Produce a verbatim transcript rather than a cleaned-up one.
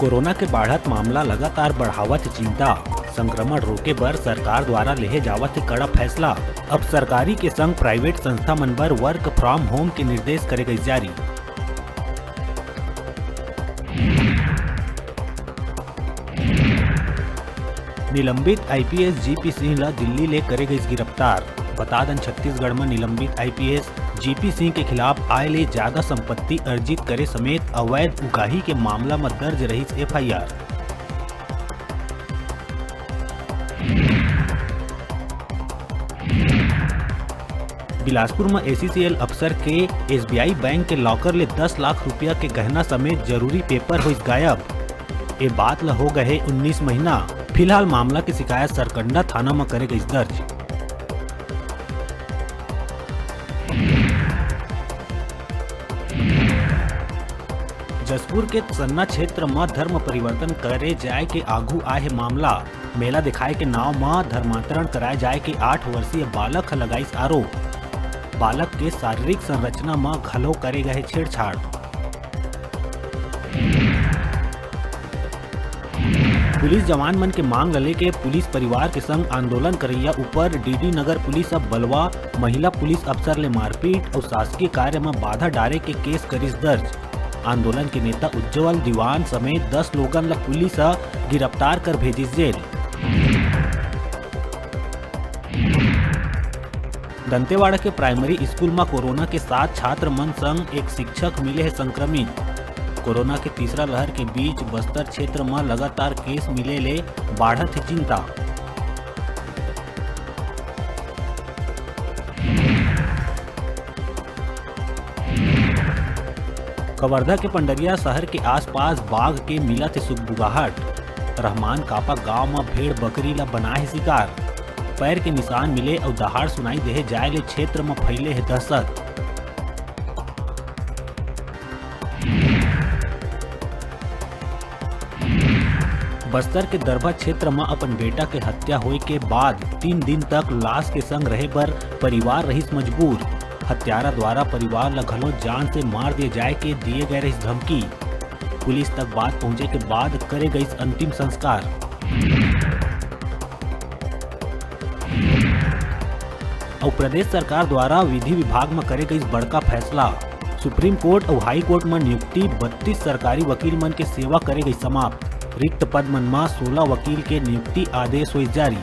Corona के बाढ़त मामला लगातार बढ़ावत हे चिंता। संक्रमण रोके बर सरकार द्वारा लेहे जावत हे कड़ा फैसला। अब सरकारी के संग प्राइवेट संस्था मन बर work from home के निर्देश करे गइस जारी। निलंबित आईपीएस जीपी सिंह ल दिल्ली ले करे गइस गिरफ्तार। बता दन, छत्तीसगढ़ म निलंबित आईपीएस जीपी सिंह के खिलाफ आय ले जादा संपत्ति अर्जित करे समेत अवैध उगाही के मामला म दर्ज रहिस एफआईआर। बिलासपुर म एसईसीएल अफसर के एसबीआई बैंक के लॉकर ले दस लाख रुपया के गहना समेत जरूरी पेपर होइस गायब। ए बात ल हो गए हे उन्नीस महीना। फिलहाल मामला के शिकायत सरकंडा थाना म करे गइस दर्ज। जशपुर के सन्ना क्षेत्र म धर्म परिवर्तन करे जाय के आगू आए हे मामला। मेला दिखाए के नाव म धर्मांतरण कराए जाय के आठ वर्षीय बालक ह लगाइस आरोप। बालक के शारीरिक संरचना म घलो करे गए छेड़छाड़। पुलिस जवान मन के मांग ल लेके पुलिस परिवार के संग आंदोलन करइया ऊपर डीडी नगर पुलिस अब बलवा, महिला पुलिस अफसर ले मारपीट अउ शासकीय कार्य म बाधा डारे के केस करिस दर्ज। आंदोलन के नेता उज्जवल दीवान समेत दस लोगन ल पुलिस ह गिरफ्तार कर भेजिस जेल। दंतेवाड़ा के प्राइमरी स्कूल म कोरोना के सात छात्र मन संग एक शिक्षक मिले हे संक्रमित। कोरोना के तीसरा लहर के बीच बस्तर क्षेत्र म लगातार केस मिले ले बाढ़त हे चिंता। कवर्धा के पंडरिया शहर के आसपास बाघ के मिलत हे सुगबुगाहट। रहमान कापा गांव म भेड़ बकरी ल बनाए हे शिकार। पैर के निशान मिले अउ दहाड़ सुनाई देहे जाए ले क्षेत्र म फैले हे दहशत। बस्तर के दरभा क्षेत्र म अपन बेटा के हत्या होए के बाद तीन दिन तक लाश के संग रहे बर परिवार रहिस मजबूर। हत्यारा द्वारा परिवार ल घलो जान से मार दिए जाए के दिए गए रहिस धमकी। पुलिस तक बात पहुंचे के बाद करे गइस अंतिम संस्कार। अउ प्रदेश सरकार द्वारा विधि विभाग म करे गइस बड़का फैसला। सुप्रीम कोर्ट अउ हाई कोर्ट म नियुक्ति, बत्तीस सरकारी वकील मन के सेवा करे गइस समाप्त। रिक्त पद मन म सोलह वकील के नियुक्ति आदेश होइस जारी।